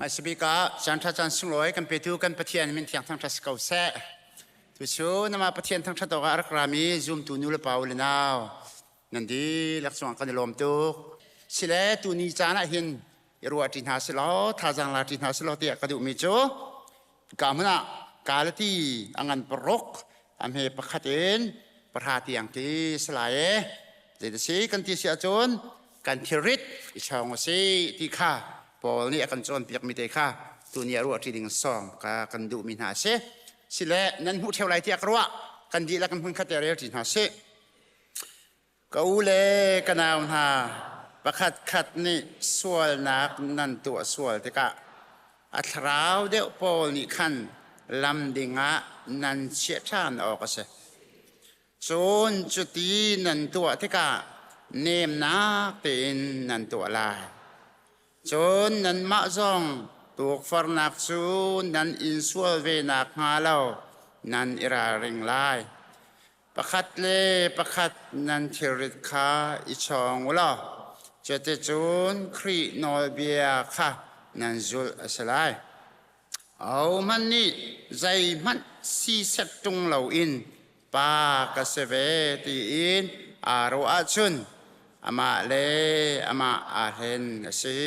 Hmaisabik ah caan ṭha caan sunglawi kan petu kan Pathian min thiang thangṭhat si ko seh. Tucu namah Pathian thangṭhat awkah a rak rami zumtu nu le pa u le nau nan dihlak cungah kan i lawm tuk. Sile tuni caan ah hin i ruah ṭi hna silaw thazaang la ṭi hna silaw tiah ka duhmi cu ka hmun ah Galati a ngan paruk a hme pakhat in pahra tiang ti si lai e. Zei si kan ti si ahcun kan thilrit i chawng a si ti kha Paul nih a kan cawnpiakmi te kha tuni ah ruah ṭi ding sawm ka kan duhmi hna a si. Sile nan hmuh ṭheo lai tiah ka ruah. Kan dihlak in hmunkhat te rel ṭi hna sih. Ka u le ka nau hna, pakhatkhat nih sualnak nan tuah sual tikah a thlarau deuh pawl nih khan lam dingah nan chiah ṭhan awk a si. Cun cuti nan tuah tikah nemnak tein nan tuah lai. Cun nanmah zong tukforhnak cu nan in sual ve nakhnga lo nan i ralring lai. Pakhat le pakhat nan thilrit kha i chawng u law cuticun Khrih nawlbia kha nan zulh a si lai. Ahohmanh nih zeihmanh siseh ṭung loin pa ka si ve tiin aa ruah ahcun amah le amah aa hlen a si.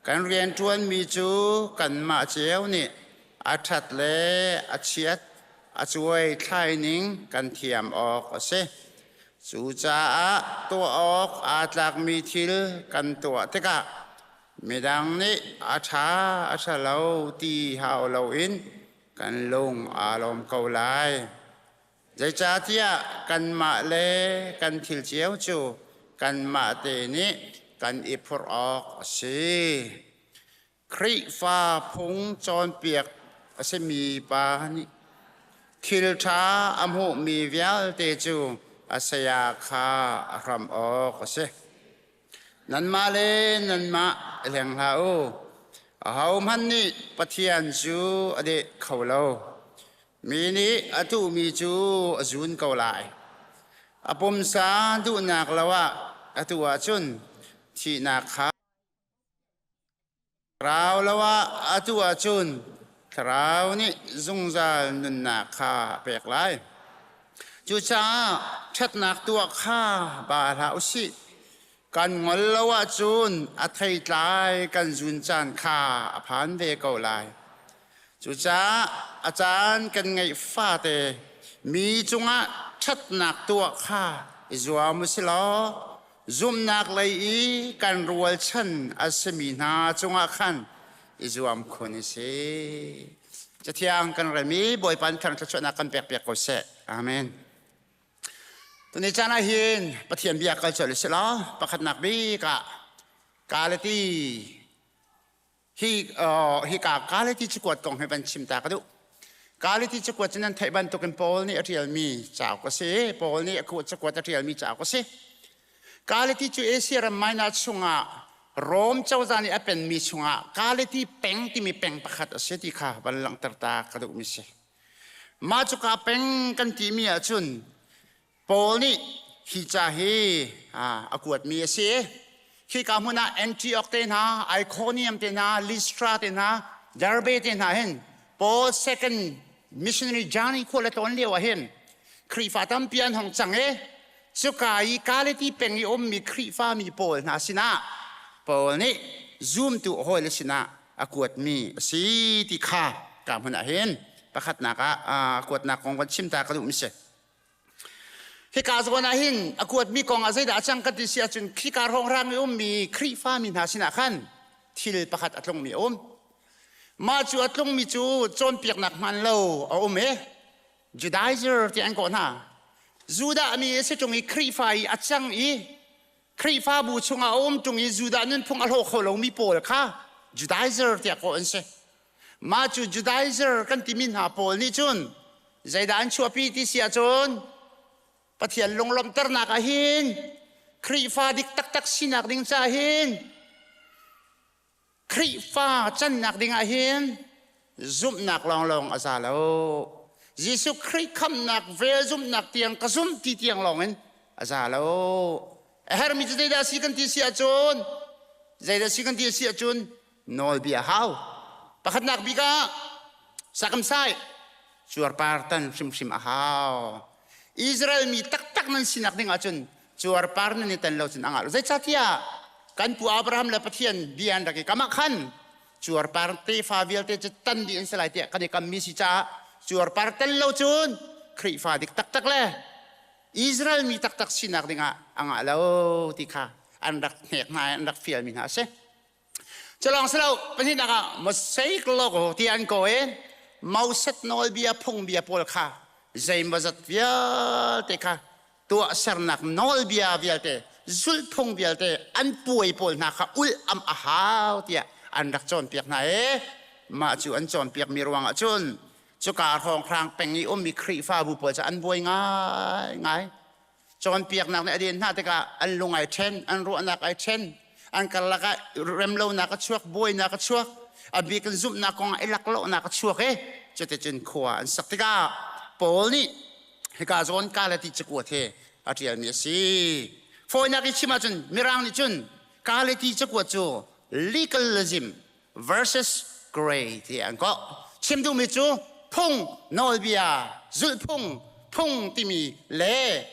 Kan rianṭuanmi cu kanmah cio nih a ṭhat le a chiat a cuai thlai ning kan thiam awk a si. Cucaah tuah awk aa tlakmi thil kan tuah tikah midang nih a ṭha a ṭha lo ti hau loin kan lung aa lawm ko lai. Zeicahtiah kanmah le kan thil cio cu kanmah te nih kan i phurh awk a si. Khrihfa phung cawnpiak a simi pa nih thil ṭha a hmuhmi vialte cu a saya kha a hram awk a si. Nanmah le nanmah i hleng hlah u. Ahohmanh nih Pathian cu a deh kho lo. Mi nih a tuhmi cu a zun ko lai. A pumsa duhnak lo ah atu ahcun thihnak kha thlarau lo ah atu ahcun thlarau nih zungzal nunnak kha a pek lai. Cucaah ṭhatnak tuah kha ba hlah u sih. Kan ngol lo ahcun a theitlai kan zun caan kha a phan ve ko lai. Cucaah a caan kan ngeih fate mi cungah ṭhatnak tuah kha i zuam u si law zumhnak lei i kan rualchan a simi hna cungah khan i zuam khun i si. Cathiang kan rem i Bawipa nih thluachuahnak kan pekpiak ko seh. Amen. Tuni caan ah hin Pathian bia kal colh u si law pakhatnak bik ah Galati hi hika Galati cakuat kong hi van chim ta ka duh. Galati cakuat cu nan theih bantukin Paul nih a ṭialmi cauk a si. Paul nih a cakuat a ṭialmi cauk a si. Galati cu Asia ram Minor chungah Rom cozah nih a penmi chungah Galati peng timi peng pakhat a si ti kha van langhter ta ka duhmi si. Mah cuka peng kan timi ahcun Paul nih hi ca hi a kuatmi a si. Khika hmun ah Antioch te hna, Iconium te hna, Lystra te hna, Derbe te hna hin Paul second missionary journey khual a tlawn lio ah hin Khrihfa tampi an hong cang i cuka i Galati peng i ummi Khrihfa mi pawl hna sinah Paul nih zumtu hawile sinah a kuatmi a si ti kha ka hmun ah hin pakhatnak ah kuatnak kong van chim ta ka duhmi si. Hika zawn ah hin a kuatmi kong ah zeidah a cang kan ti si ahcun khika hrawnghrang i ummi Khrihfa mi hna sinah khan thil pakhat a tlungmi a um. Mah cu a tlungmi cu cawnpiaknak hmaan lo a um i Judaizer ti an kawh hna. Judah mi a si ṭung i Khrihfa i a cang i Khrihfabu chungah a um ṭung i Judah nunphung a hlaw kho lomi pawl kha Judaizer tiah kawh an si. Mah cu Judaizer kan timi hna pawl nih cun zeidah an chuahpi ti si ahcun Pathian lunglawmhternak ah hin Khrihfa dik taktak sinak ding caah hin Khrihfa cannak ding ah hin zumhnak lawnglawng a za lo. Jesuh Khrih khamhnak vel zumhnak tiang ka zumh ti tiang lawng in a za lo. A herhmi cu zeidah a si kan ti si ahcun zeidah a si kan ti si ahcun Nawlbia hau. Pakhatnak bik ah sakamsai cuarpar tan hrimhrim a hau. Israel mi taktak nan sinak ding ahcun cuarpar nan i tan lo cun a ngah lo. Zeicahtiah kan pu Abraham le Pathian bia an rak i kam ah khan cuarpar tefa vialte cu tan dih an si lai tiah kan i kammi si caah cuarpar tan lo cun Khrihfa dik taktak le Israel mi taktak sinak dingah a ngah lo ti kha an rak hnek hna i an rak fialmi hna a si. Culawng si lo pahnihnak ah Mosaic logo ti an kaw i Moses nawlbia phungbia pawl kha zeimawzat vialte kha tuahsernak nawlbia vialte zulhphung vialte an puai pawl hna kha ulh am a hau tiah an rak cawnpiak hna i mah cu an cawnpiakmi ruangah cun cuka hrawnghrang peng i ummi Khrihfabu pawl cu an buai ngaingai. Cawnpiaknak nih a den hna tikah an lung ai ṭhen, an ruahnak ai ṭhen, an karlak ah remlonak a chuak, buainak a chuak, a bik in zumhnak kong ah i laklawhnak a chuak i cuticun khua an sak tikah Paul nih hika zawn Galati cakuat hi a ṭialmi a si. Fawinak i chim ahcun Mirang nih cun Galati cakuat cu legalism versus grace ti an kawh. Chim duhmi cu phung, nawlbia, zulhphung, phung timi le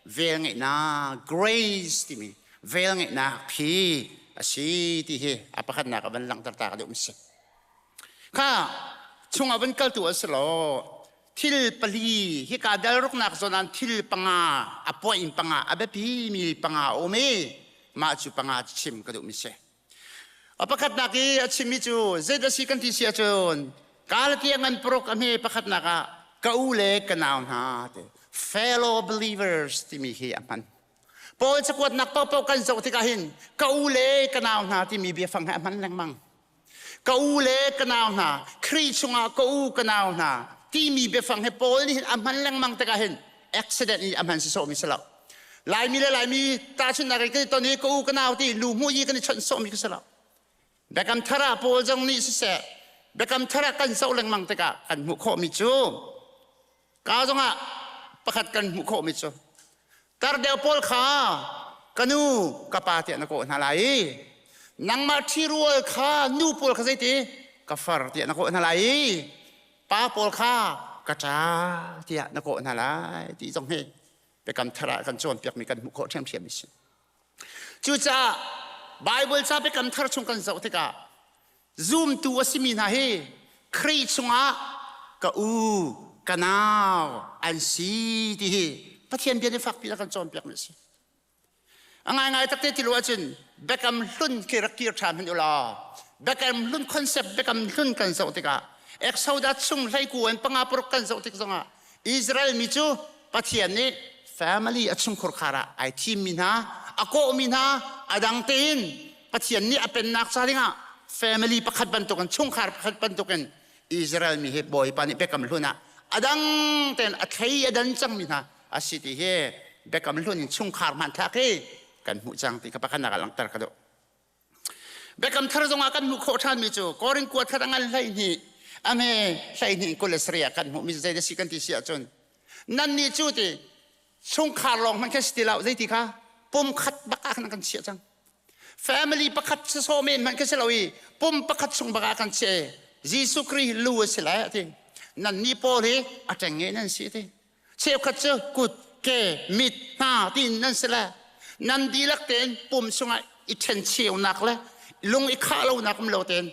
velngeihnak, grace timi velngeihnak phi a si ti hi a pakhatnak a van langhter ta ka duh mi si. Kha chungah van kaltu a si lo thil pali hika dalruknak zawn ah thil panga a point panga a biapi mi panga a um i mah cu panga chim ka duh mi si. A pakhatnak i a chimmi cu zei dah si kan ti si ahcun Galatia ngan paruk a hme pakhatnak ah ka u le ka nau hna te fellow believers timi hi a hman. Paul cakuatnak paohpaoh kan zoh tikah hin ka u le ka nau hna timi biafang hi a hman lengmang. Ka u le ka nau hna, Khrih chungah ka u ka nau hna timi biafang hi Paul nih hin a hman lengmang tikah hin accident in a hman si sawhmi si lo. Laimi le Laimi tahchunhnak in kan i ton i ka u ka nau ti lu hmuh i kan i chawnh sawhmi ka si lo. Biakam thar ah Paul zong nih siseh biakam thar ah kan zoh lengmang tikah kan hmuh khawhmi cu ka zongah pakhat kan hmuh khawhmi cu tar deuh pawl kha ka nu ka pa tiah na kawh hna lai i nangmah ṭhirual kha nu pawl kha zeiti ka far tiah na kawh hna lai i pa pawl kha ka ṭa tiah na kawh hna lai ti zong hi biakam thar ah kan cawnpiakmi kan hmuh khawh ṭhiamṭhiam a si. Cucaah Baibal ca biakam thar chung kan zoh tikah zumtu a simi hna hi Khrih chungah ka u ka nau an si ti hi Pathian bia nih fakpi a kan cawnpiakmi a si. A ngaingai takte ti lo ahcun Biakam hlun khi rak kir ṭhan hmanh u law Biakam hlun concept Biakam hlun kan zoh tikah Exodus chung hleiku in panga paruk kan zoh tik zongah Israel mi cu Pathian nih family a chungkhur khar ah ai thimmi hna a kawhmi hna a dang tein Pathian nih a pennak ca dingah family pakhat bantukin chungkhar pakhat bantukin Israel mi hi Bawipa nih biakam hlun ah a dang tein a thlei a dan cangmi hna a si ti hi biakam hlun in chungkhar hmanthlak hi kan hmuh cang ti ka pakhatnak ah langhter ka duh. Biakam thar zongah kan hmuh khawh ṭhanmi cu Korin kuat khat a ngan 12 a hme 12 20 ah kan hmuhmi cu zei si kan ti si ahcun nannih cu ti chungkhar lawng hmanh kha si ti lo zeiti kha pum khat bak ah khan kan chiah cang. Family pakhat si sawh men hmanh kha si lo i pum pakhat chung bak ah kan chiah i Jesuh Khrih lu a si lai a ti. Nannih pawl hi a ṭengnge nan si a ti. Cheukhat cu kut, ke, mit, hna tiin nan si le nan dihlak tein pum chungah i ṭhencheunak le lung i khah lonak um lo tein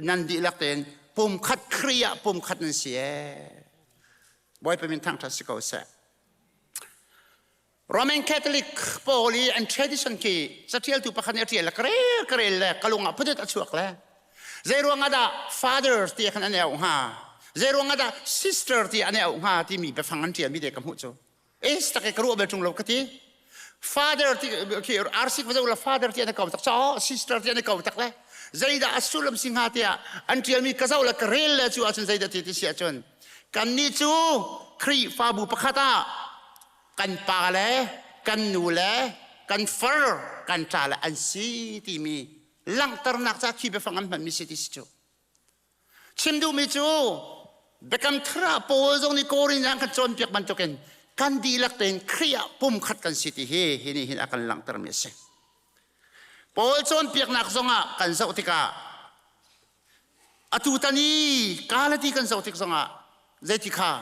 nan dihlak tein pum khat Khrih ah pum khat nan si ee. Bawipa min thangṭhat si ko seh. Roman Catholic pawl i an tradition khi caṭialtu pakhat nih a ṭial le ka rel ka rel le ka lung ah phudut a chuak le zei ruang ah dah father ti khan an auh hnga zei ruang ah dah sister ti an auh hnga timi biafang an ṭialmi te ka hmuh cu es tak ka ruah bel ṭung lo ka ti father ti khi RC va la father ti an ko tak cho sister ti an ko tak le zeidah a sullam si hnga tiah an ṭialmi ka zoh le ka rel le cu ahcun zeidah ti ti si ahcun kannih cu Khrihfabu pakhat ah kan pa le kan nu le kan far kan ṭa le an si timi langhternak ca khi biafang an hmanmi si ti si cu chim duhmi cu biakam thar ah Paul zong nih Korin an kan cawnpiak bantukin kan dihlak tein Khrih ah pumkhat kan si ti hi hi nih hin a kan langhtermi a si Paul cawnpiaknak zongah kan zoh tikah. Atu tan i Galati kan zoh tik zongah zeiti kha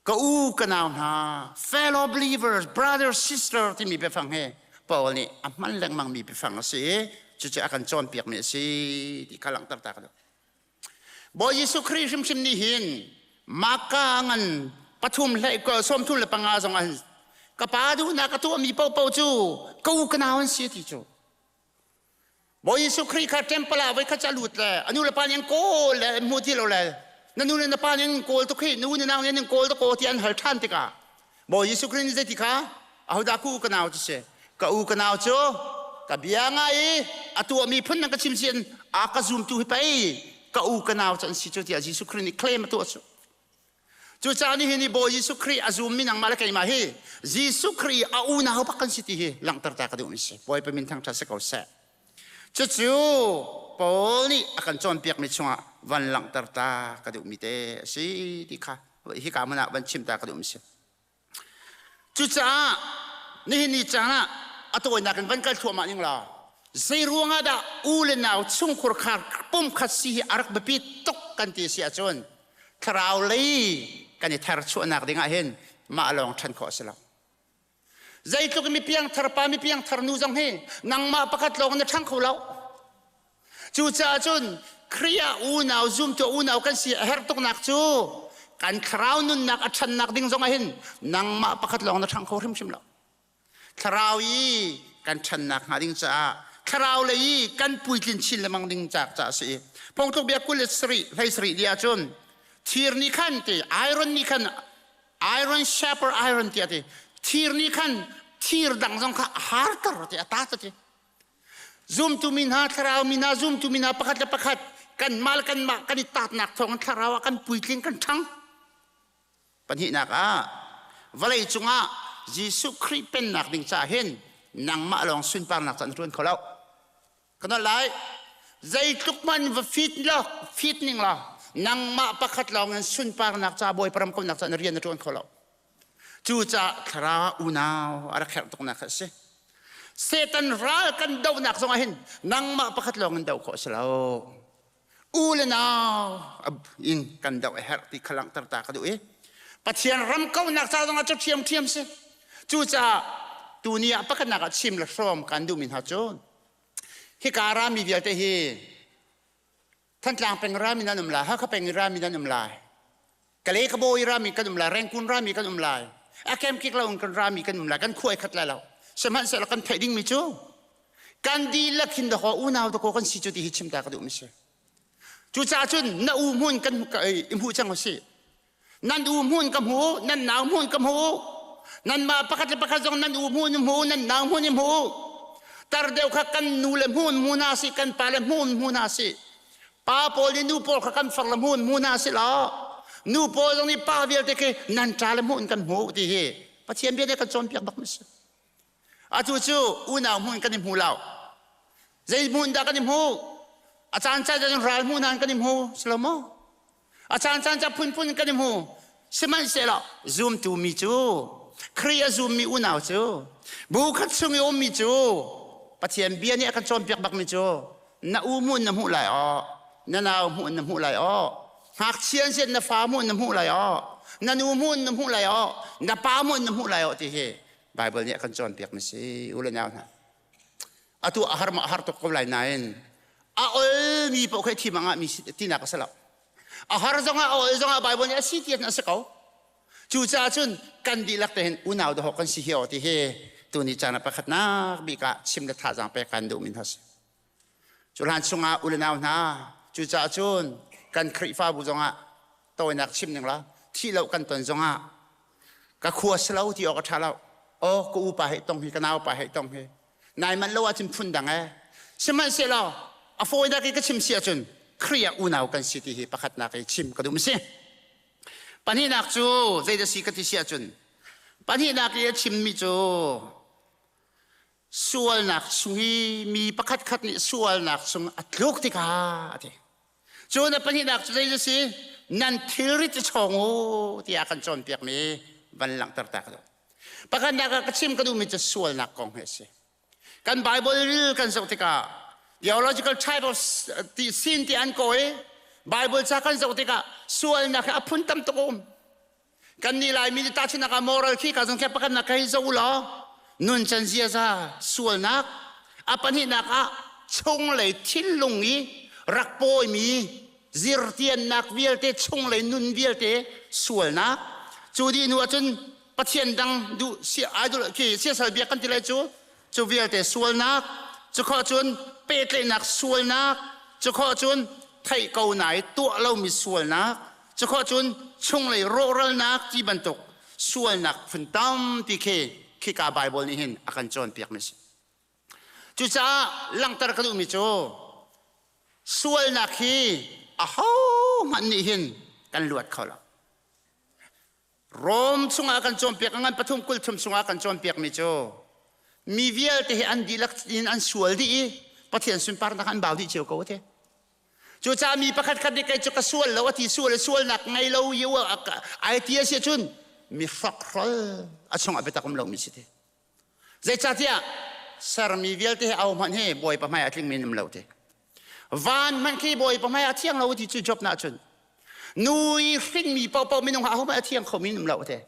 ka u ka nau hna, fellow believers, brother sister timi biafang hi Paul nih a hman lengmang mi biafang a si i cucu a kan cawnpiakmi a si ti kha langhter ta ka duh. Bawi Jesuh Khrih hrimhrim nih hin Maka ngan pathum hlei 35 zong ah ka pa duhnak a tuahmi paohpaoh cu ka u ka nau an si ti cu. Bawi Jesuh Khrih kha temple ah voikhat ca lut le a nu le pa nih an kawl le an hmu ti lo le na nu le na pa nih an kawl tuk hi nu na nau nih an kawl tuk ti an hal ṭhan tikah Bawi Jesuh Khrih nih zeiti kha ahodah ka u ka nau cu si ka u ka nau cu ka bia ngai i a tuahmi phun nan ka chim si a ka zumtu hi pei ka u ka nau cu an si cu tiah Jesuh Khrih nih claim a tuah cu. Cucaah nihin i Bawi Jesuh Khrih a zummi nangmah le keimah hi Jesuh Khrih a unau bak kan si ti hi langhter ta ka duhmi si. Bawipa min thangṭhat si ko seh. Cucu Paul nih a kan cawnpiakmi chungah van langhter ta ka duhmi te a si ti kha hika hmun ah van chim ta ka duhmi si. Cucaah nihin ni caan ah a tawinak in van kal thluahmah ning law zei ruangah dah u le nau chungkhur khar pumkhat si hi a rak biapi tuk kan ti si ahcun thlarau lei kan i tharchuahnak ding ah hin mah lawng ṭhan khawh a si lo. Zeitluk mi piangthar pa mi piangthar nu zong hi nangmah pakhat lawng na ṭhang kho lo. Cucaah cun Khrih ah unau zumtu unau kan si a herh tuknak cu kan thlarau nunnak a ṭhannak ding zong ah hin nangmah pakhat lawng na ṭhang kho hrimhrim lo. Thlarau i kan ṭhannak hnga ding caah thlarau lei i kan puitlin chin lengmang ding caah a si i Phungtluk bia 27 hlei di ahcun thir nih khan ti iron nih khan iron sharper iron tiah ti thir nih khan thir dang zong kha a harter ti a ta ti Zumtu mi hna, thlarau mi hna, zumtu mi hna pakhat le pakhat kanmah le kanmah kan i tatnak thawngin thlarau ah kan puitling kan ṭhang. Pahnihnak ah vawlei cungah Jesuh Khrih pennak ding caah hin nangmah lawng sunparnak caan ṭuan kho lo. Ka nolh lai. Zeitluk hmanh va fit law, fit ning law, nangmah pakhat lawng in sunparnak ca Bawipa ram kaunak caan rian na ṭuan kho lo. Cucaah thlarau unau a rak herh tuknak kha a si. Satan ral kan dohnak zongah hin nangmah pakhat lawng in doh khawh a si lo. U le nau in kan doh a herh ti kha langhter ta ka duh i Pathian ram kauhnak ca zongah cu ṭhiamṭhiam si. Cucaah tuni ah pakhatnak ah chim le hrawm kan duhmi hna cu hika rami vialte hi Thantlang peng rami nan um lai, Hakha peng i rami nan um lai, Kale ka bawi rami kan um lai, Rengkun rami kan um lai, a kemkik lo in kan rami kan um lai, kan khuai khat lai lo. Sihmanhsehlaw kan theih dingmi cu kan dihlak hin dakaw unau dakaw kan si cu ti hi chim ta ka duhmi si. Cucaah cun na u hmun kan i hmuh cang usih. Nan u hmun ka hmu, nan nau hmun ka hmu. Nanmah pakhat le pakhat zong nan u hmun hmu, nan nau hmun i hmu. Tar deuh kha kan nu le hmun hmu hna si, kan pa le hmun hmu hna si. Pa pawl nih nu pawl kha kan far le hmun hmu hna si lo. Nu pawl zong nih pa vialte khi nan ṭa le hmun kan hmu ti hi Pathian bia nih kan cawnpiak bak mi si. Atu cu unau hmun kan i hmu lo. Zei hmun dah kan i hmu? A caan caan cun ral hmu nain kan i hmu, si lo maw? A caan caan ca phunphun kan i hmu. Sihmanhsehlaw zumtu mi cu Khrih a zummi unau cu bu khat chung i ummi cu Pathian bia nih a kan cawnpiak bakmi cu na u hmuh na hmuh lai aw, na nau hmuh na hmuh lai aw, ngakchia an na fa hmuh na hmuh lai aw, na nu hmuh na hmuh lai aw, na pa hmuh na hmuh lai aw ti hi Bible nih a kan cawnpiak mi si u le nau hna. Atu a har ma a har tuk ko lai nain a olmi paoh khi thim a ngahmi tinak a si lo. A har zongah a ol zongah Bible nih a si ti a si ko. Cucaah cun kan dihlak te hin unau dahawk kan si hi aw ti hi tuni caan ah pakhatnak bik ah chim le thazaang pek kan duhmi hna si. Cu hlan chungah u le nau hna cucaah cun kan Khrihfabu zongah tawinak chim ning la thih lo kan ton zongah ka khua si lo ti awk a ṭha lo. Aw ka upa hei tong hi ka naupa hei tong hi nai manh lo ahcun phun dang ee. Sihmanhsehlaw a fawinak i ka chim si ahcun Khrih ah unau kan si ti hi pakhatnak i chim ka duh si. Pahnihnak cu zeidah si ka ti si ahcun pahnihnak i a chimmi cu sualnak chung i mi pakhat khat nih sualnak chung a tluk tikah a ti. Cu na pahnihnak cu zei si nan thilrit i chawng u tiah kan cawnpiakmi van langhter ta ka duh. Pakhatnak ah ka chim ka duhmi cu sualnak kong hi a si. Kan Bible ril kan zoh tikah Theological type of sin ti an kawi. Bible ca kan zoh tikah sualnak hi a phun tam tuk um. Kan nih Laimi nih tahchunhnak ah moral khi ka zong khi pakhatnak ka hi zoh u law nun can ziaza sualnak a pahnihnak ah chunglei thinlung i rak pawimi zirtiannak vialte chunglei nun vialte sualnak cu dih hnu ahcun Pathian dang duh si idol khi siasal biak kan ti lai cu cu vialte sualnak cu khawh cun pehtlaihnak sualnak cu khawh cun theih ko nai tuah lomi sualnak cu khawh cun chunglei rawhralnak ti bantuk sualnak phun tampi khi khika Bible nih hin a kan cawnpiak mi si. Cucaah langhter ka duhmi cu sualnak hi ahohmanh nih hin kan luat kho lo. Rom chungah kan cawnpiak ngan pathum kul thum chungah kan cawnpiakmi cu mi vialte hi an dihlak in an sual dih i Pathian sunparnak an bau dih cio ko te. Cucaah mi pakhat khat nih kei cu ka sual lo a ti sual sualnak ngei lo i ai ti a si cun mi hrokhrol a chungah biatak um lomi si te. Zeicahtiah sermi vialte hi au hmanh hi Bawipa hmai ah tlingmi an um lo te. Van hmanh khi Bawipa hmai ah thiang lo ti cu Job na cun nu i hrinmi paohpaoh minung ha hmanh a thiang khomi an um lo te.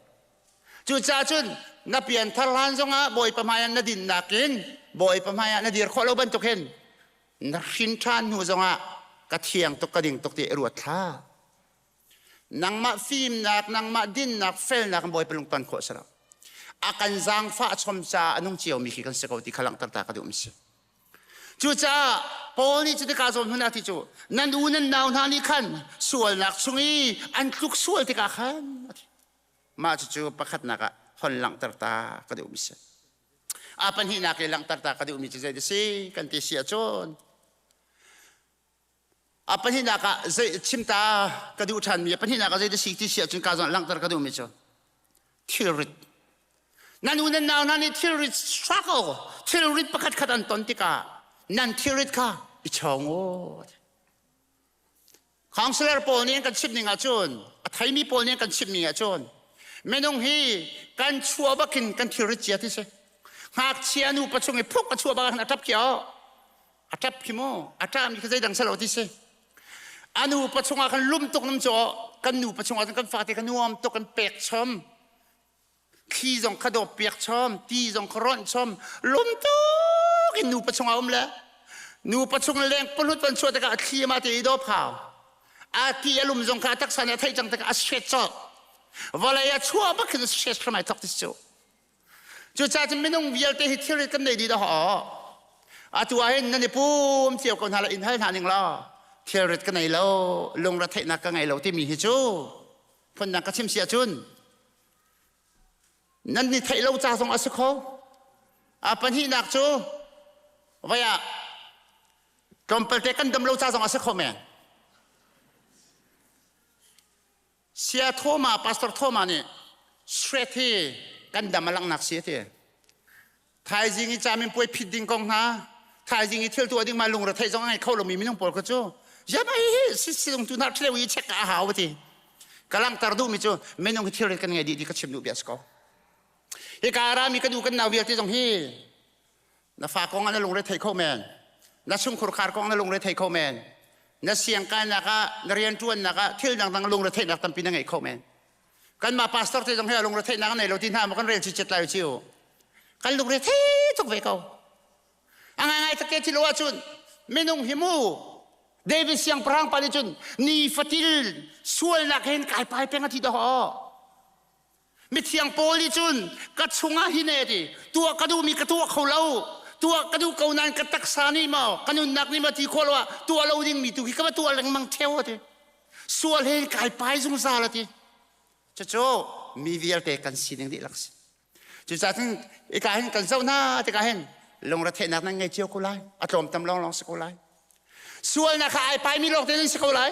Cucaah cun na pianthar hlan zongah Bawipa hmai ah na dinnak in Bawipa hmai ah na dir khawh lo bantuk hin na hrin ṭhan hnu zongah ka thiang tuk ka ding tuk ti i ruat hlah. Nangmah fimnak, nangmah dinnak, felnak in Bawipa lungton khawh si lo. A kan zaangfah chom caah a nung ciomi khi kan si ko ti kha langhter ta ka duh mi si. Cucaah Paul nih cutikah zawn hmun ah ti cu nan u nan nau hna nih khan sualnak chung i an tluk sual tikah khan a ti. Mah cucu pakhatnak ah hon langhter ta ka duh mi si. A pahnihnak i langhter ta ka duh mi cu zei si kan ti si ahcun A pahnihnak ah zei chim ta ka duh ṭhanmi a pahnihnak ah zei si ti si ahcun ka zawn langhter ka duhmi cu thilrit. Nan u nan nau hna nih thilrit struggle thilrit pakhat khat an ton tikah nan thilrit kha i chawng u. Counselor pawl nih an kan chimh ning ahcun a theimi pawl nih an kan chimh ning ahcun minung hi kan chuah bakin kan thilrit cia ti si. Ngakchia nu pa chung i phuk a chuah bak ah a ṭap khiah a ṭap khi mu a ṭahmi kha zeidang selo ti si a nu pa chungah khan lum tuk nam caw kan nu pa chungah cun kan fate kha nuam tuk kan pek chom thli zong kha dawp piak chom ti zong kha ronh chom lum tuk in nu pa chungah um le nu pa chung leng palut van chuah tikah a thli ma te i dawp hau a ti a lum zong kha a taksa nih a theih cang tikah a shet cawk vawlei a chuah bak khin shet hramai thok ti cu Cucaah cun minung vialte hi thilrit kan nei dih dah Atu ah hin nan i pum cio ko hna la in hal hna ning law thilrit ka nei lo lungre theihnak ka ngei lo timi hi cu phundang ka chim si ahcun nan ni theih lo ca zong a si kho. A pahnihnak cu vai ah tlawmpal te kan dam lo ca zong a si kho men. Sia Thoma, Pastor Thoma nih Shred hi kan dam a langhnak si a ti. Thaizing i camin puai phit ding kong hna, thaizing i thil tuah ding ma lungre theih zong a ngei kho lomi minung pawl kha cu yama hi si silung tu na thleu i check a hau ti. Ka langhter duhmi cu minung hi thilrit kan ngei dih ti ka chim duh bia si ko. Hi ka rami ka du kan nau vialte zong hi Na fa kong ah na lungre thei kho men. Na chungkhur khar kong na lungre thei kho men. Na siangkainak ah, na rianṭuannak ah thil dangdang lungre theihnak tampi na ngei kho men. Kanmah pastor te zong hi lungre theihnak nei lo ti hna maw kan rel chichet lai chiu. Kan lungre thei tuk ve ko. A ngai ngai takte thil ahcun minung hi mu David siangpahrang pa nih cun ni fatil sualnak hin kai pai peng a ti dah Mithiang Paul nih cun ka chungah hin e ti tuah ka duhmi ka tuah kho lo tuah ka duh ko nain ka taksa nih maw ka nunnak nih maw ti khawh lo ah tuah lo dingmi tu khi ka va tuah lengmang theo a ti sual he kai pai zungzal a ti cucu mi vialte kan sining dihlak si cucaah cun ika hin kan zoh hna tikah hin lungretheihnak nan ngei cio ko lai a tlawmtam lawnglawng si ko lai Sualnak kha ai paimi lawng te nan si ko lai.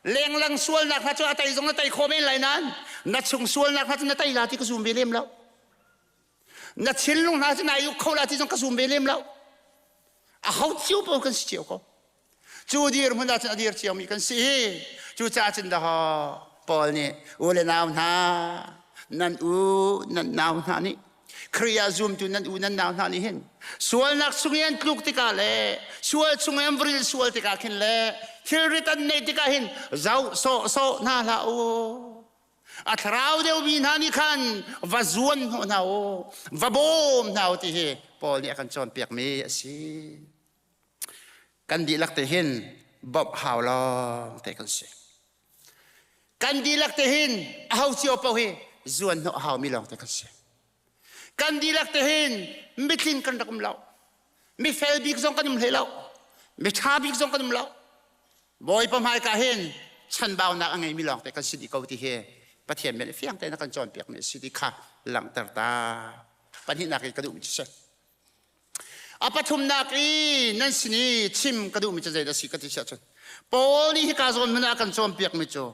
Lenglang sualnak hna cu a tei zong na tei khawh men lai nain na chung sualnak hna cu na tei la ti ka zum ve lem lo. Na thinlung hna cu nai uk kho la ti zong ka zum ve lem lo. A ho cio paoh kan si cio ko. Cu dirhmun ah cun a dir ciomi kan si. Cucaah cun dah Paul nih u le nau hna nan u nan nau hna nih. Khrih ah zumtu nan u nan nau hna nih hin sualnak chung i an tluk tikah le sual chung i an vril sual tikah khin le thilrit an neih tikah hin zoh sawh sawh hna hlah u. A thlarau deuhmi hna nih khan va zuan hnawh hna u, va bawm hna u ti hi Paul nih a kan cawnpiakmi a si. Kan dihlak te hin bawmh hau lawng te kan si. Kan dihlak te hin aho cio paoh hi zuan hnawh haumi lawng te kan si. Kan dihlak te hin mitling kan rak um lo. Mifel bik zong kan um hlei lo. Miṭha bik zong kan um lo. Bawipa hmaika hin chanbaunak a ngeimi lawng te kan si dih ko ti hi Pathian bia nih fiang tein a kan cawnpiakmi a si ti kha langhter ta. Pahnihnak i ka duhmi cu si. A pathumnak i nan sin i chim ka duhmi cu zeidah a si ka ti si ahcun Paul nih hika zawn hmanh ah a kan cawnpiakmi cu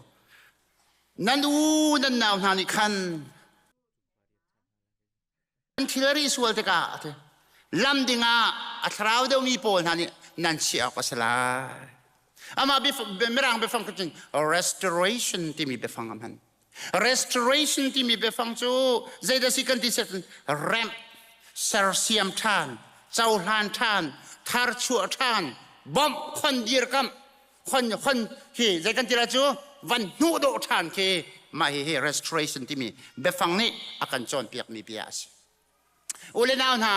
nan u nan nau hna nih khan an thil a ri sual tikah lam dingah a thlarau deuhmi pawl hna nih nan chiah awk a si lai. Amah mirang biafang cun restoration timi biafang a hman. Restoration timi biafang cu zeidah si kan ti set remh, sersiam ṭhan, cohlan ṭhan, tharchuah ṭhan, bawmh, khon dirkamh, khon khon hi zei kan ti la cu van hnuh dawh ṭhan khi mah hi hi restoration timi biafang nih a kan cawnpiakmi bia a si. U le nau hna,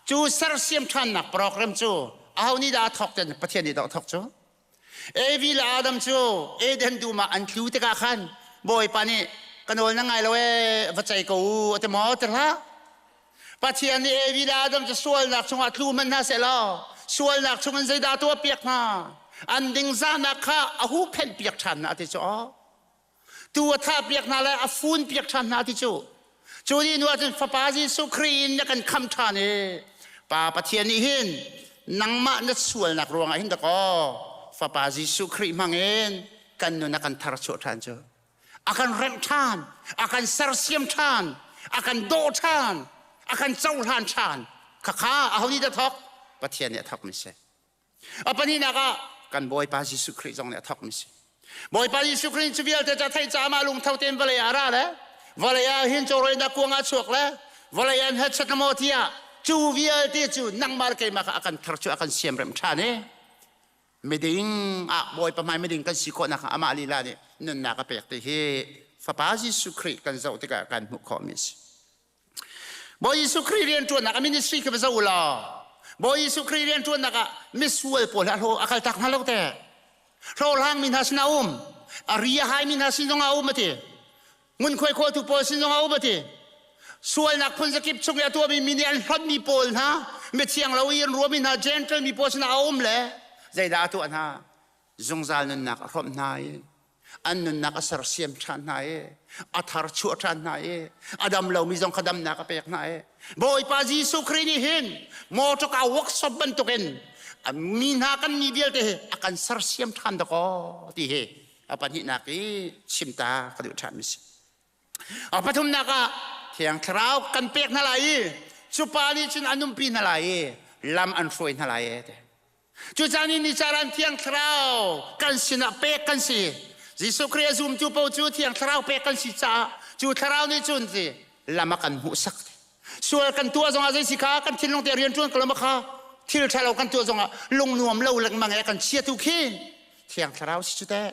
cu sersiam ṭhannak program cu aho nih dah a thawk ten Pathian nih dah a thawk cu? Evi le Adam cu Eden dum ah an tlu tikah khan Bawipa nih ka nawl na ngai lo ee va cei ko u a ti maw ti hlah. Pathian nih Evi le Adam cu sualnak chungah tlu hmanh hna seh law sualnak chungin zeidah tuah piak hna an dingzahnak kha a huhphenh piak ṭhan hna ti cu aw. Tu a thah piak hna le a fun piak ṭhan hna ti cu. Cu ni hnu ahcun Fapa Jesuh Khrih in na kan khamh ṭhan i Pa Pathian nih hin nangmah na sualnak ruangah hin dakaw Fapa Jesuh Khrih hmangin kan nun a kan tharchuah ṭhan cu. A kan remh ṭhan, a kan sersiam ṭhan, a kan dawh ṭhan, a kan cohlan ṭhan. Khakha aho nih dah thawk? Pathian nih a thawkmi si. A pahnihnak ah kan Bawipa Jesuh Khrih zong nih a thawkmi si. Bawipa Jesuh Khrih cu vialte ca theih caah amah lungtho tein vawlei ah a ra le vawlei ah hin cawrawinak kuang ah chuak le vawlei ah hnachat maw tiah cu vialte cu nangmah le keimah kha a kan thar cu a kan siamrem ṭhan i miding ah Bawipa hmai miding kan si khawhnak amah lila nih nunnak a pek ti hi Fapa Jesuh Khrih kan zoh tikah kan hmuh khawhmi a si. Bawi Jesuh Khrih rianṭuannak a ministry khi va zoh u law Bawi Jesuh Khrih rianṭuannak ah misual pawl hi a hlaw a kaltak hna lo te. Hlawhhlangmi hna sin a um, a ri a haimi hna sin zongah a um a ti. Ngunkhuai khawltu pawl sin zongah a um a ti. Sualnak phun zakip chung i a tuahmi mi nih an hlonhmi pawl hna, mithiang lo i an ruahmi hna Gentile mi pawl sinah a um le zeidah a tuah hna? Zungzal nunnak a hrawmh hna i an nunnak a sersiam ṭhan hna i a thar chuah ṭhan hna i a dam lomi zong kha damnak a pek hna i Bawipa Jesuh Khrih nih hin motor workshop bantukin mi hna kan mi vialte hi a kan sersiam ṭhan dakaw ti hi a pahnihnak i chimta ka duh ṭhan mi si. A pathumnak ah Thiang Thlarau kan pek hna lai i cu pa nih cun an umpi hna lai i lam an hruai hna lai e ti. Cucaah ni ni caan Thiang Thlarau kan sinah pek kan si. Jesuh Khrih a zumtu paoh cu Thiang Thlarau pek kan si caah cu Thlarau nih cun ti lam a kan hmuhsak. Sual kan tuah zongah zei si kha kan thinlung te rian ṭuan ko lo kha thil ṭha lo kan tuah zongah lung nuam lo lengmang e kan chiatu khi Thiang Thlarau si cu teh.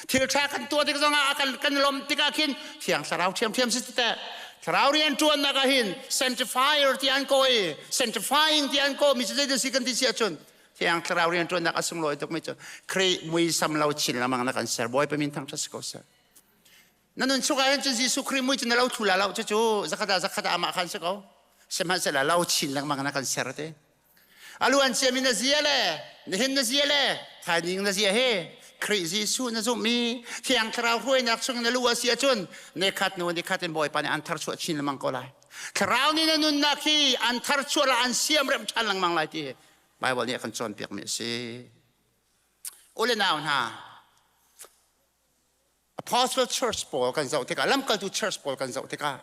Thil ṭha kan tuah tik zongah kan kan lawmh tikah khin Thiang Thlarau ṭhiamṭhiam si teh. Thlarau rian ṭuannak ah hin sanctifier ti an kaw i sanctifying ti an kaw mi cu zeidah si kan ti si ahcun Thiang Thlarau rian ṭuannak a sunglawi tuk mi cu Khrih muisam lo chin lengmang na kan ser Bawipa min thangṭhat si ko seh. Na nun chung ah hin cun Jesuh Khrih mui cu na lo thlu la lo cucu zakhat ah zakhat ah amah khan si ko. Sihmanhsehlaw lo chin lengmang na kan ser te. A luan ciami na zia le nihin na zia le thaizing na zia he Khrih Jesuh na zumh i Thiang Thlarau hruainak chung na lu a si ahcun nikhat hnu nikhat in Bawipa nih an tharchuah chin lengmang ko lai. Thlarau nih na nunnak hi an tharchuah la an siamremh ṭhan lengmang lai ti Bible nih a kan cawnpiakmi a si. U le nau hna, Apostle Church pawl kan zoh tikah lamkaltu church pawl kan zoh tikah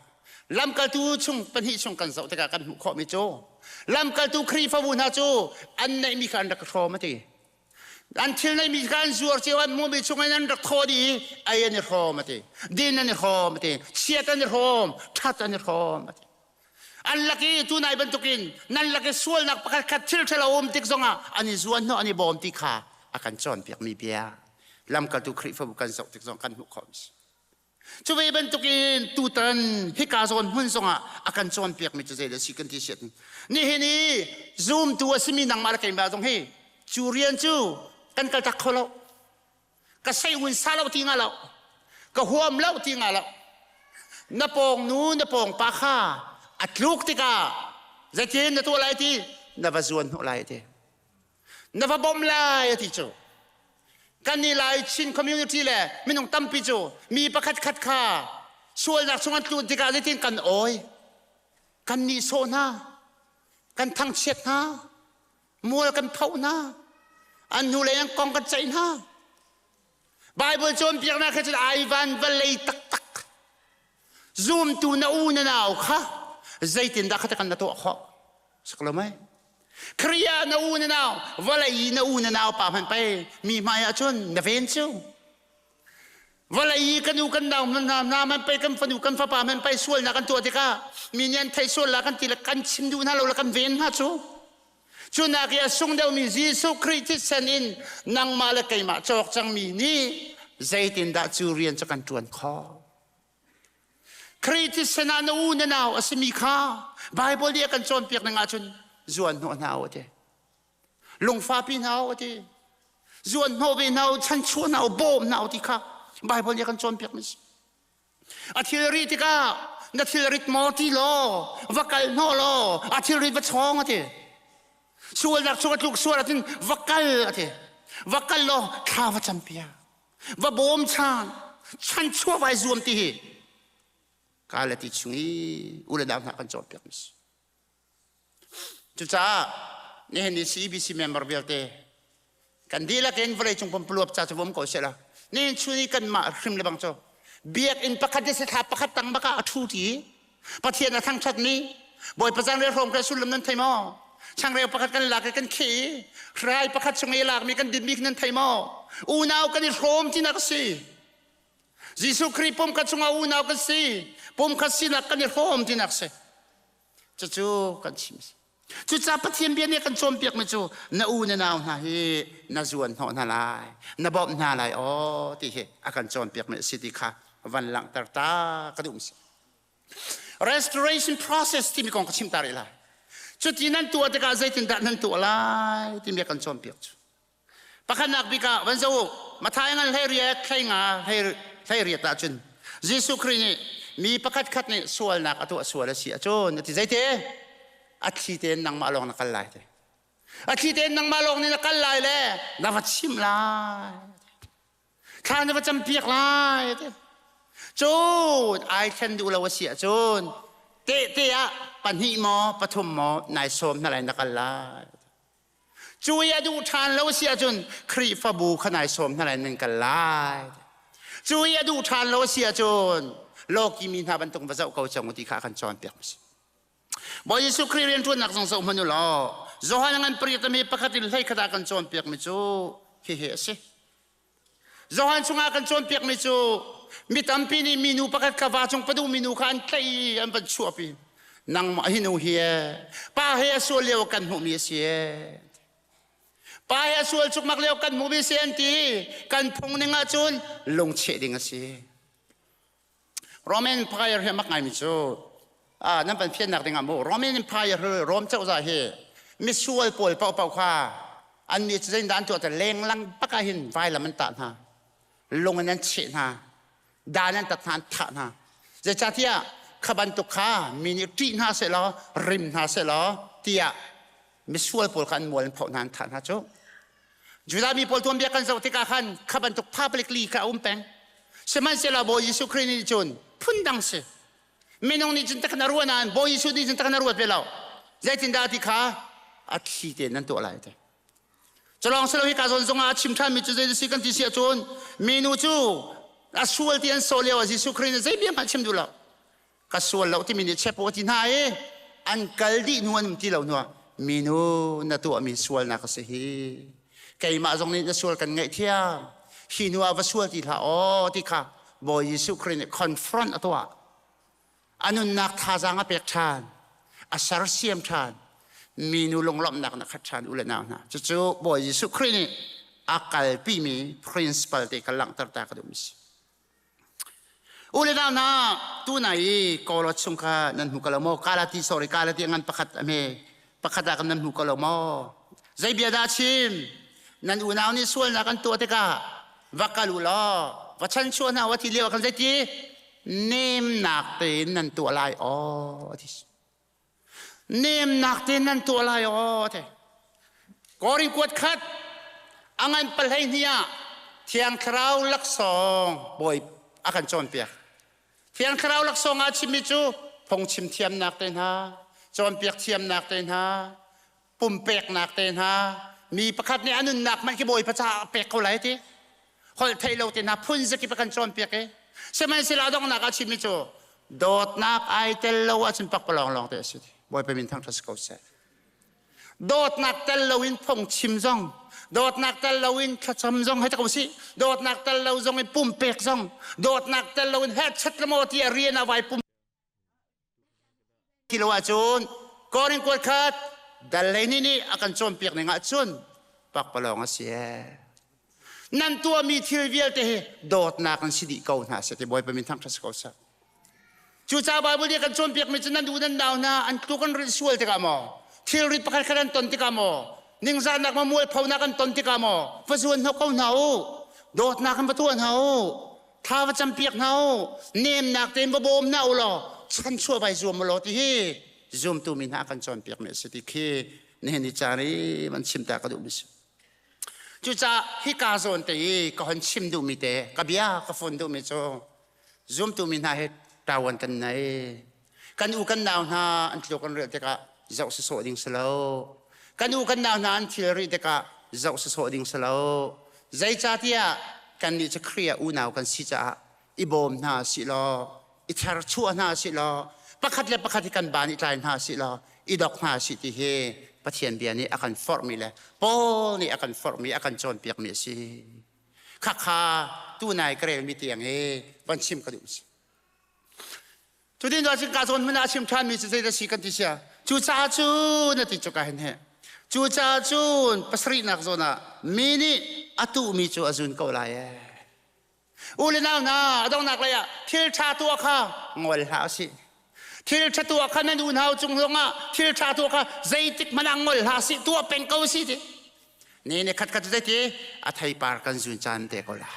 lamkaltu chung pahnih chung kan zoh tikah kan hmuh khawhmi cu lamkaltu Khrihfabu hna cu an neihmi kha an rak hrawm a ti an thil neihmi kha an zuar cio an hmuhmi chung in an rak thaw dih i ei an i hrawm a ti din an i hrawm a ti chiat an i hrawm ṭhat an i hrawm a ti. An lak i tunai bantukin nan lak i sualnak pakhat khat thil ṭhalo um tik zongah an i zuan hnawh an i bawm ti kha a kan cawnpiakmi bia lamkaltu Khrihfabu kan zoh tik zong kan hmuh khawh mi si. Cu ve bantukin tutan hika zawn hmun zongah a kan cawnpiakmi cu zeidah si kan ti siat. Nihin i zumtu a simi nangmah le keimah zong hi cu rian cu kan kaltak kho lo. Ka sei un sa lo ti nga lo. Ka huam lo ti nga lo. Na pawng nu na pawng pa kha a tluk tikah zeitin na tuah lai ti na va zuan hnawh lai ti. Na va bawmh lai a ti cu. Kan nih Lai Chin community le minung tampi cu mi pakhat khat kha sualnak chung an tlun tikah zeitin kan awi, kan nihsawh hna, kan thangchiat hna, mual kan phoh hna, an hnulei an kong kan ceih hna. Bible cawnpiaknak he cun ai van vawlei taktak. Zumtu na u na nau kha zeitindah kha kan na tuah khawh? Sak lo mei? Khrih na u na nau, vawlei na u na nau pa hmanh pei mi hmai ah cun na ven cu. Vawlei i kan u kan nau hna hna man pei kan fanu kan fapa man pei sualnak kan tuah tikah mi nih an theih sual la kan ti le kan chim duh hna lo le kan ven hna cu. Cu nak i a sung deuhmi Jesuh Khrih thisen in nangmah le keimah cawk cangmi nih zeitindah cu rian cu kan ṭuan khawh? Khrih thisen ah na u na nau a simi kha Baibal nih a kan cawnpiak ning ahcun zuan hnawh hna u a ti. Lungfapi hna u a ti. Zuan hnawh ve hna u, chanchuah hna u, bawm hna u ti kha Baibal nih a kan cawnpiak mi si. A thilri tikah na thilrit maw ti law va kal hnawh law a thilrit va chawng a ti. Sualnak chung a tluk sual ahcun va kal a ti. Va kal law thla va campiak. Va bawm chan chanchuah vai zuam ti hi ka le ti chung i u le nau hna kan cawnpiak mi si. Cucaah nihin ni CBC member vialte kan dihlak in vawleicung pumpuluap ca cu um ko seh la nihin chun i kanmah hrim le bang cu biakinn pakhat le thla pakhat tang bak ah a ṭhu ti Pathian a thangṭhat mi Bawipa zanriah hrawm kha sullam nan thei maw? Changreu pakhat kan lak i kan kheh i hrai pakhat chung i lakmi kan dinmi kha nan thei maw? Unau kan i hrawm tinak a si. Jesuh Khrih pumkhat chungah unau kan si. Pumkhat sinak kan i hrawm tinak a si. Cucu kan chim a si. Cucaah Pathian bia nih a kan cawnpiakmi cu na u na nau hna hi na zuan hnawh hna lai, na bawmh hna lai aw ti hi a kan cawnpiakmi a si ti kha van langhter ta ka duh si. Restoration process timi kong ka chim ta rih lai. Cuti nan tuah tikah zeitindah nan tuah lai timi a kan cawnpiak cu. Pakhatnak bik ah van zoh u, Matthai ngan 18 hlei nga 18 ah cun Jesuh Khrih nih mi pakhat khat nih sualnak a tuah sual a si ahcun a ti zeite a thli tein nangmah lawng na kal lai te a thli tein nangmah lawng nih na kal lai le na va chimh lai thla na va campiak lai te cun ai thlen duh lo a si ahcun tehte ah pahnih maw pathum maw nai sawm hna lai na kal lai Cu i a duh ṭhan lo si ahcun Khrihfabu kha nai sawm hna lai nan kal lai. Cu i a duh ṭhan lo si ahcun lawki mi hna bantuk va zoh ko cang u ti kha a kan cawnpiak a si. Bawi Jesuh Khrih rianṭuannak zong zoh hmanh u law Johan ngan pariat mi pakhat in 11 ah kan cawnpiakmi cu hihi a si. Johan chungah kan cawnpiakmi cu mi tampi nih minu pakhat kha va cung paduh minu kha an tlaih i an van chuahpi. Nangmah hi nu hi ee, pa he a sual lio kan hmuhmi a si ee. Pa he a sual cukmak lio kan hmuhmi a si an ti. Kan phung ning ahcun lungcheh ding a si. Roman Empire hi a mak ngaimi cu nan van fiannak ding ah mu Roman Empire hi Rom cozah hi misual pawl paohpaoh kha annih cu zeitindah an tuah te lenglang bak ah hin vailam an tah hna lung in an cheh hna dan an tat hna an thah hna zeicahtiah kha bantuk kha mi nih ṭih hna sehlaw rim hna sehlaw tiah misual pawl kha an mual an phoh hna an thah hna cu Judah mi pawl tuanbia kan zoh tikah khan kha bantuk publicly kha a um peng. Sihmanhsehlaw Bawi Jesuh Khrih nih cun phundang si. Minung nih cun tak na ruah nain Bawi Jesuh nih cun tak na ruat ve lo. Zeitindah ti kha a thli tein nan tuah lai te. Culawng silo hi ka zawn zongah a chim ṭhanmi cu zei si kan ti si ahcun minu cu a sual ti an sawh lio ah Jesuh Khrih nih zei bia hmanh chim duh lo. Ka sual lo timi nih chep u a ti hna i an kal dih hnu an um ti lo hnuah minu na tuahmi sualnak a si hi keimah zong nih na sual kan ngaihthiam hi hnu ah va sual ti hlah aw ti kha Bawi Jesuh Khrih nih confront a tuah a nunnak thazaang a pek ṭhan. A sersiam ṭhan. Minu lunglawmhnak na khat ṭhan u le nau hna. Cucu Bawi Jesuh Khrih nih a kalpimi principle te kha langhter ta ka duhmi si. U le nau hna, tunai i kawlawt chung kha nan hmu ko lo maw? Kalati sorry, kalati ngan pakhat a hme. Pakhat ah kan nan hmu ko lo maw? Zei bia dah chim? Nan unau nih sualnak an tuah tikah va kal u law va chanchuah hna u ti lio ah khan zeiti nemnak tein nan tuah lai aw ti. Nemnak tein nan tuah lai aw ti. Korin kuat khat a ngan palhei hnih ah Thiang Thlarau laksawng Bawi a kan cawnpiak. Thiang Thlarau laksawng ah chimmi cu phungchim thiamnak te hna, cawnpiak thiamnak te hna, pumpeknak te hna, mi pakhat nih a nunnak hmanh khi Bawipa caah a pek ko lai ti. Holh theih lo te hna phun zakip a kan cawnpiak i sihmanhsehlaw donghnak ah chimmi cu dawtnak ai tel lo ahcun pakpalawng lawng te a si. Bawipa min thangṭhat si ko seh. Dawtnak tel loin phungchim zong, dawtnak tel loin thlacam zong hei ta ko sih, dawtnak tel lo zong in pumpek zong, dawtnak tel loin herchet le maw ti a rian a vai pum ti lo ahcun Korin kuat khat dal lei nih nih a kan cawnpiak ning ahcun pakpalawng a si ee. Nan tuahmi thil vialte hi dawtnak an si dih ko hna seh ti Bawipa min thangṭhat si ko seh. Cucaah Baibal nih a kan cawnpiakmi cu nan u nan nau hna an tluk an rilh sual tikah maw, thilrit pakhat khat an ton tikah maw, ningzahnak maw mualphonak an ton tikah maw, va zuan hnawh ko hna u, dawtnak in va tuah hna u, thla va campiak hna u, nemnak tein va bawm hna u law chanchuah vai zuam u law ti hi zumtu mi hna a kan cawnpiakmi a si ti khi nihin ni caan i van chim ta ka duhmi si. Cucaah hika zawn te i ka hon chim duhmi te, ka bia ka fun duhmi cu zumtu mi hna he ṭawan kan nei. Kan u kan nau hna an tluk an riah tikah zoh sawsawh ding si lo. Kan u kan nau hna an thil rih tikah zoh sawsawh ding si lo. Zeicahtiah kannih cu Khrih ah unau kan si caah i bawm hna sih law, i therchuah hna sih law, pakhat le pakhat hi kan baan i tlai hna sih law, i dok hna sih ti hi Pathian bia nih a kan forhmi le Paul nih a kan forhmi, a kan cawnpiakmi a si. Khakha tunai ka relmi tiang hi van chim ka duh si. Cutin tuah cun ka zawn hmun ah chim ṭhanmi cu zeidah si kan ti sia. Cucaah cun a ti cu ka hin he. Cucaah cun pasarihnak zawn ah mi nih a tuhmi cu a zun ko lai ee. U le nau hna, a donghnak lei ah thil ṭha tuah kha ngol hlah usih. Thil ṭha tuah kha nan unau cung zongah thil ṭha tuah kha zeitik hmanh ah ngol hlah sih, tuah peng ko sih ti. Ni ni khat khat cu zeiti a theipar kan zun caan te ko la.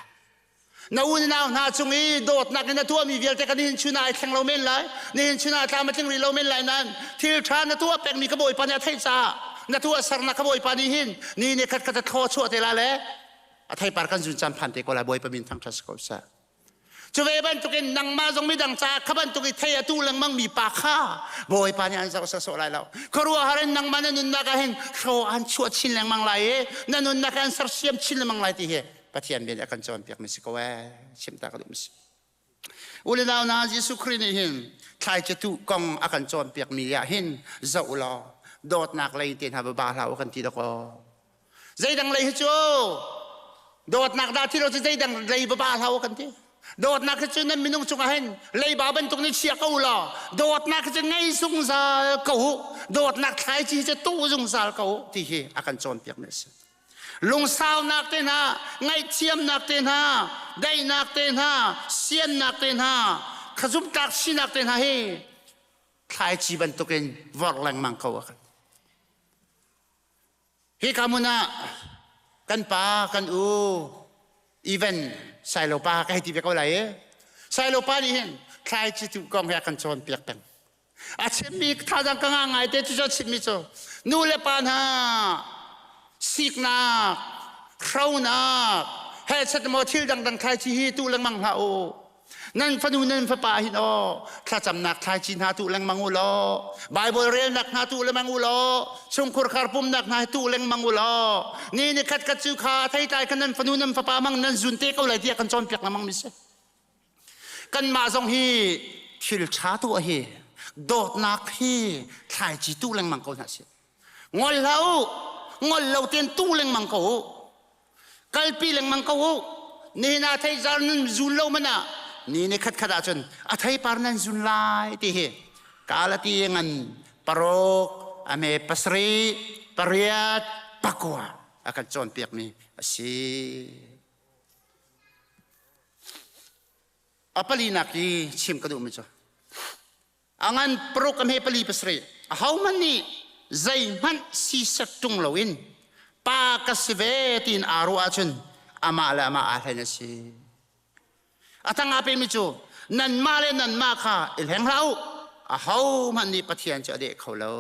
Na unau hna cung i dawtnak in na tuahmi vialte ka nihin chun ah ai thleng lo men lai, nihin chun ah tlam a tling rih lo men lai nain thil ṭha na tuah pengmi ka Bawipa nih a theih caah na tuah sernak ka Bawipa nih hin ni ni khat khat a thlaw chuah te la le a theipar kan zun caan phan te ko lai Bawipa min thangṭhat si ko seh. Cu ve bantukin nangmah zong midang caah kha bantuk i thei a tu lengmang mi pa kha Bawipa nih an zoh sawsawh lai lo. Khuaruahhar in nangmah na nunnak ah hin hro an chuah chin lengmang lai i na nunnak an sersiam chin lengmang lai ti hi Pathian bia nih a kan cawnpiak mi si ko ee. Chim ta ka duh mi si. U le nau hna Jesuh Khrih nih hin thlaici tuh kong a kan cawnpiak mi ah hin zoh law dawtnak lei te hna va ba hlah u kan ti dakaw. Zeidang lei hi cu dawtnak dah thi lo cu zeidang lei va ba hlah u kan ti. Dawtnak hi cu nan minung cungah hin leiba bantuk nih chia ko law dawtnak hi cu ngei zungzal ko u. Dawtnak thlaici hi cu tuh zungzal ko u ti hi a kan cawnpiak mi a si. Lungsaunak te hna, ngaihthiamnak te hna, daihnak te hna, siannak te hna, khazumtlak sinak te hna hi thlaici bantukin vorh lengmang ko a kan. Hika hmun ah kan pa, kan u, even Sailo pa ka hei ti ve ko lai i Sailo pa nih hin thlaici tuh kong he a kan cawnpiak peng. A chimmi thazaang ka ngah ngai te cu a chimmi cu nu le pa hna siknak, hronak, he chet maw thil dangdang thlaici hi tuh lengmang hlah u. Nan fanu nan fapa hin aw thlacamnak thlaici hna tuh lengmang u law Bible relnak hna tuh lengmang u law chungkhur khar pumnak hna tuh lengmang u law ni ni khat khat cu kha theitlai khan nan fanu nan fapa mang nan zun te ko lai tiah kan cawnpiak lengmang mi si. Kanmah zong hi thil ṭha tuah hi dawtnak hi thlaici tuh lengmang ko hna sih. Ngol hlah u, ngol lo tein tuh lengmang ko u. Kalpi lengmang ko u. Nihin ah theizar nan zun lo man ah ni ni khat khat ahcun a theipar nan zun lai ti hi kalati ngan. Paruk, a hme pasarih, pariat, pakua a kan cawnpiakmi a si. A palinak i chim ka duhmi cu a ngan paruk a hme pali pasarih ahohmanh nih zeihmanh sisek ṭung loin pa ka si ve tiin aa ruah ahcun amah le amah aa hlen a si. A tang ah pemi cu nanmah le nanmah kha i hleng hlah u ahohmanh nih Pathian cu a deh kho lo.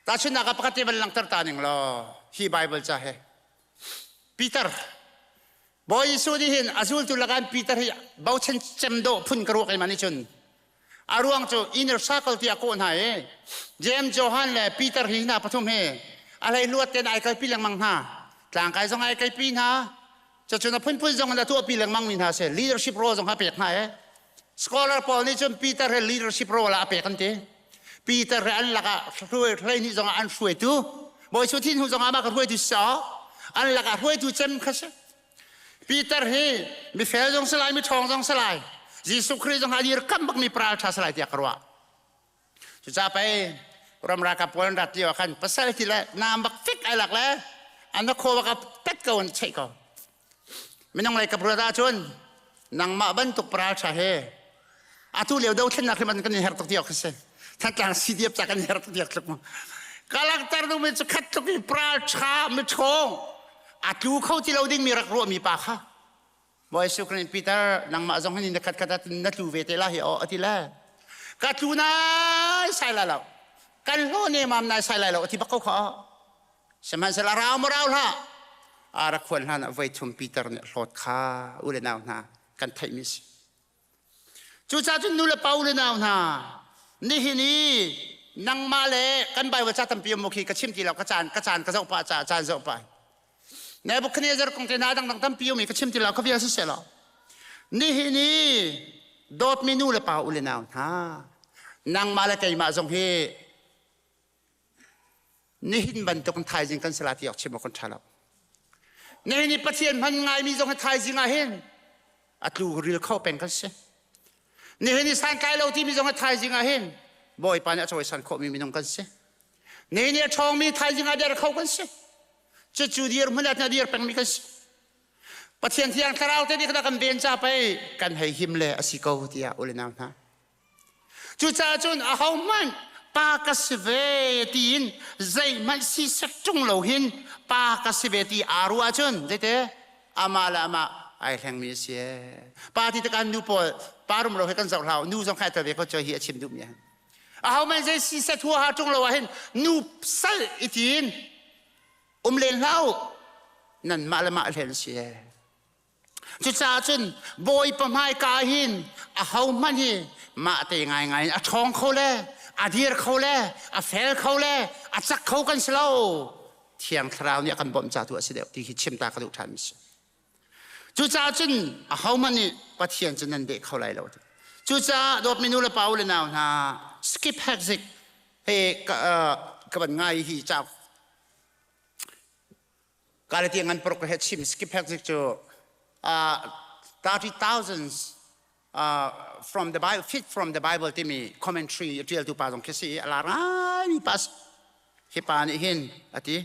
Tahchunhnak ah pakhat te van langhter ta ning law hi Bible ca he Peter Bawi Jesuh nih hin a zultu lakah Peter hi bochan cem dawh phun ka ruah keimah nih cun a ruang cu inner circle tiah kawh hna i James Johan le Peter hi hna pathum hi a hlei luat ten ai kalpi lengmang hna tlangkai zong ai kalpi hna cucun a phunphun zong in a tuahpi lengmang mi hna si leadership role zong a pek hna i scholar pawl nih cun Peter he leadership role ah a pek an ti Peter he an lakah hruai zong ah an hruaitu Bawi Jesuh thin hnu zong ah mah ka hruaitu si an lakah hruaitu cem kha si Peter hi mifel zong si lai miṭhawng zong si lai Jesuh Khrih zong a dir kam bakmi paral ṭha si lai tiah ka ruah cucaah pei ram ralkap pawl an rat lio ah khan pasal ti le naam bak fik ai lak le an na khaw bak a tet ko an cheih ko minung lei kap ruat ahcun nangmah bantuk paral ṭha he atu lio dothlennak hi man kan i her tuk tiok si Thantlang CDF ca kan her tuk tiok tluk mu kalakter duhmi cu khat tluk i paral ṭha miṭhawng a tlu kho ti lo dingmi rak ruahmi pa kha Bawi Jesuh Khrih Peter nangmah zong hin na khat khat na tlu ve te la hi aw ati le ka tlu nai sai la lo kan hlaw ne mam nai sai lai lo ati bak ko kha sihmanhsehlaw rau ma rau hlah ara khuan hlan ah voi thum Peter nih hlawt kha u le nau hna kan theih mi si Cucaah cun nu le pa u le nau hna, nihin i nangmah le kan Bible ca tampi um khi ka chim ti lo ka caan ka caan ka zoh pah ca caan zoh pah. Nebuchadnezzar kong te hna dangdang tampi um i ka chim ti lo ka vial siseh law. Nihin i dawtmi nu le pa u le nau hna, nangmah le keimah zong hi nihin bantuk in thaizing kan sala ti awk chim awk kan ṭha lo nihin i Pathian hman ngaimi zong hi thaizing ah hin a tlu ril kho peng kan si nihin i santlai lo timi zong hi thaizing ah hin Bawipa nih a cawisan khawhmi minung kan si nihin i a ṭhawngmi thaizing ah der kho kan si cucu dir hmun ah dir pengmi kan si Pathian thiang thlarau te nih kan ven ca pei kan hei him le a si ko tiah u le nau hna Cucaah cun ahohmanh pa ka si ve tiin zeihmanh sisek ṭung lo hin pa ka si ve ti aa ruah ahcun zeite amah le amah ai hlengmi a si. Pa ti tikah nu pawl pa rumro he kan zoh hlah nu zong kha tel ve ko cu hi a chim duhmi a Ahohmanh zei sisek huaha ṭung lo ah hin nu sal i tiin um len hlah u nanmah le mah hlen a si. Cucaah cun Bawipa hmaika hin ahohmanh hi mah te ngaingai in a ṭhawng kho le a dir kho le a fel kho le a cak kho kan si lo. Thiang Thlarau nih a kan bawmh ca tu a si deuh ti hi chim ta ka duh ṭhan mi si. Cucaah cun ahohmanh nih Pathian cu nan deh kho lai lo. Cucaah dawtmi nu le pa u le nau hna skip hekzik he ka van ngai hi cauk Kalati ngan paruk he chim skip hekzik cu 30,000 from the Bible fit from the Bible timi commentary tialtu pa zong khi si a lar ngaimi pa hi pa nih hin a ti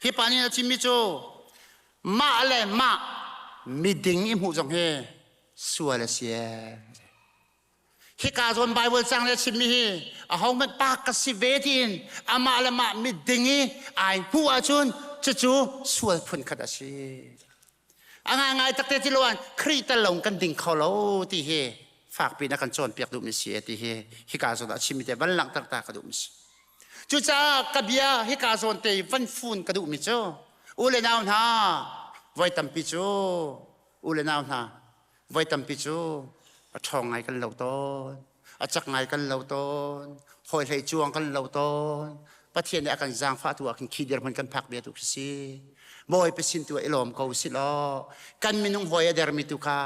hi pa nih a chimmi cu mah le mah miding i hmuh zong hi sual a si Hika zawn Bible cang le chimmi hi ahohmanh pa ka si ve tiin amah le mah miding i ai hmuh ahcun cucu sual phun khat a si. A ngaingai takte ti loan Khrih tel lo kan ding kho lo ti hi fakpi na kan cawnpiak duhmi si ti hi hika zawn ah chimmi te van langhter ta ka duhmi si. Cucaah ka bia hika zawn te van fun ka duhmi cu u le nau hna voi tampi cu u le nau hna voi tampi cu a ṭhawng ngai kan lo tawn a cak ngai kan lo tawn hawi hlei cuang kan lo tawn Pathian nih a kan zaangfah tu ah khin khi dirhmun kan phak bia tu khi si Bawipa sin tu ah i lawm ko si law kan minung hawi a dermi tu kha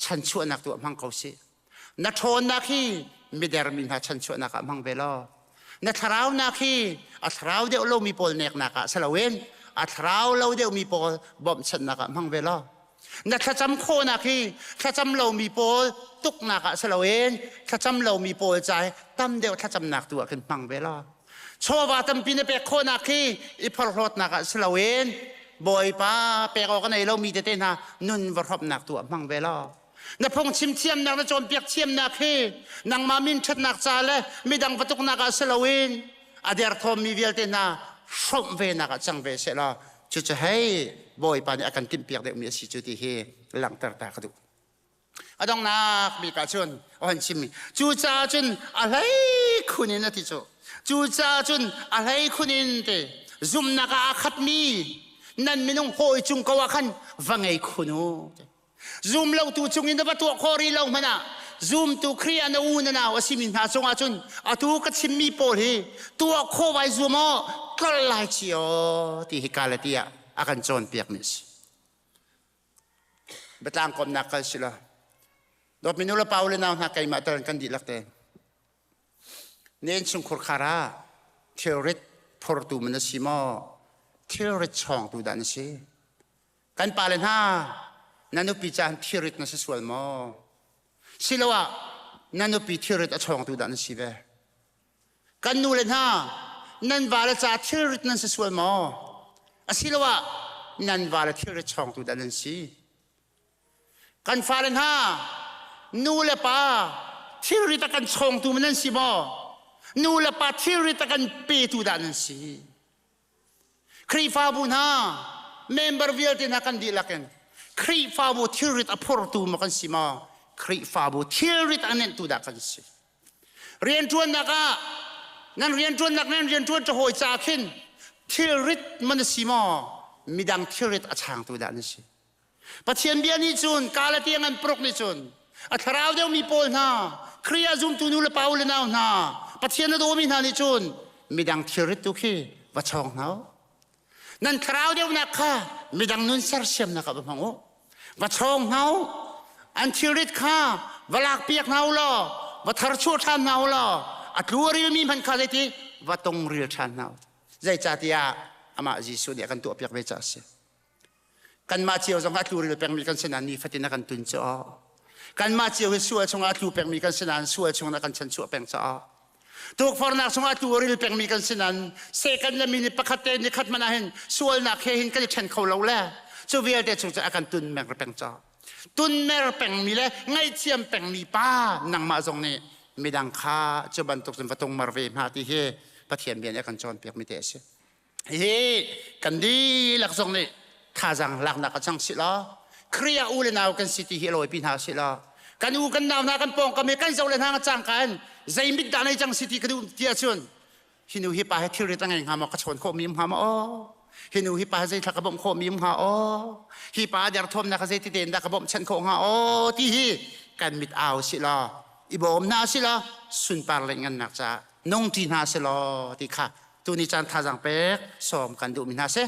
chanchuahnak tu ah hmang ko si na ṭhawnnak hi midermi hna chanchuahnak ah hmang ve law na thlaraunak hi a thlarau deuh lomi pawl neknak ah si loin a thlarau lo deuhmi pawl bawmhchanhnak ah hmang ve law. Na thlacam khawhnak hi thlacam lomi pawl tuknak ah si loin thlacam lomi pawl ca hi tam deuh thlacamnak tu ah khin hmang ve law. Chawva tampi na pek khawhnak hi i phorhlawtnak ah si loin Bawipa pek awk a nei lomi tete hna nun va hrawmhnak tu ah hmang ve law. Na phungchim thiamnak na cawnpiak thiamnak hi nangmah min ṭhatnak ca le midang va tuknak ah si loin a derthawmmi vialte hna hrawmh venak ah cang ve seh law cucu hei Bawipa nih a kan timhpiak deuhmi a si cu ti hi langhter ta ka duh. A donghnak bik ah cun a hon chimmi cucaah cun a hlei khun in a ti cu cucaah cun a hlei khun in ti zumhnak ah aa khatmi nan minung hawi cung ko ah khan va ngei khun u Zum lotu cungin na va tuah khawh rih lo hmanh ah zumtu Khrih ah na u na nau a simi hna cungah cun atu ka chimmi pawl hi tuah khawh vai zum aw tlolh lai ci aw ti hi Galati ah a kan cawnpiakmi a si. Biatlang komnak kal si lo. Dawtmi nu le pa u le nau hna keimah tal kan dihlak te. Na innchungkhur khar ah thilrit phortu man na si maw? Thilrit chawngtu dah na si? Kan pale hna, na nupi caan thilrit na si sual maw? Siloah na nupi thilrit a chawngtu dah na si ve? Kan nu le hna, nan vale ca thilrit nan si sual maw? Asiloah nan vale thilrit chawngtu dah nan si? Kan fale hna, nu le pa thilrit a kan chawngtu nan si maw? Nu le pa thilrit a kan petu dah nan si? Khrihfabu hna member vialte hna kan dihlak in Khrihfabu thilrit a phortu maw kan si maw? Khrihfabu thilrit a nenhtu dah kan si? Rianṭuannak ah nan rianṭuannak nan rianṭuan ṭahawi ca khin thilrit man a si maw? Midang thilrit a changtu dah na si? Pathian bia nih cun Galati ngan paruk nih cun a thlarau deuhmi pawl hna Khrih ah zumtu nu le pa u le nau hna Pathian a dawmi hna nih cun midang thilrit tu khi va chawng hna u. Nan thlarau deuhnak kha midang nun sersiamnak ah va hmang u. Va chawng hna u. An thilrit kha va lakpiak hna u law va tharchuah ṭhan hna u law a tlu a rilmi hmanh kha zeiti va tong ril ṭhan hna u. Zeicahtiah amah Jesuh nih a kan tuahpiak ve caah a si. Kanmah cio zong a tlu ril pengmi kan si nain nifatin a kan tun cu. Kanmah cio hi sual chungah a tlu pengmi kan si nain sual chungin a kan chanchuah peng caah. Tukforhnak chungah a tlu ril pengmi kan si nain second le minute pakhat te ni khat hmanh ah hin sualnak he hin kan i ṭhen kho lo le cu vialte chung cu a kan tun mer peng caah. Tunmer pengmi le ngaihthiam pengmi pa nangmah zong nih midang kha cu bantuk cun va tungmar ve hna ti hi Pathian bia nih a kan cawnpiakmi te a si. Hihi kan dihlak zong nih thazaang laknak ah cang sih law Khrih ah u le nau kan si ti hi a lawipi hna sih law kan u kan nau hna kan pawngkam i kan zoh le hna cangka in zei mit dah nei cang si ti ka duh ti ahcun hi nu hi pa he thilrit a ngei hnga maw ka chawn khawh mi um hnga maw aw hi nu hi pa he zeithla ka bawmh khawh mi um hnga aw hi pa derthawmnak ka zeiti tein dah ka bawmh chanh khawh hnga aw ti hi kan mit au sih law i bawm hna sih law sunpar le ngannak caah nung ṭi hna sih law ti kha tuni caan thazaang pek sawm kan duhmi hna si.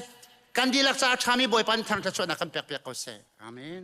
Kan dihlak caah ṭhami Bawipa nih thangṭhat chuahnak kan pek piak ko seh. Amen.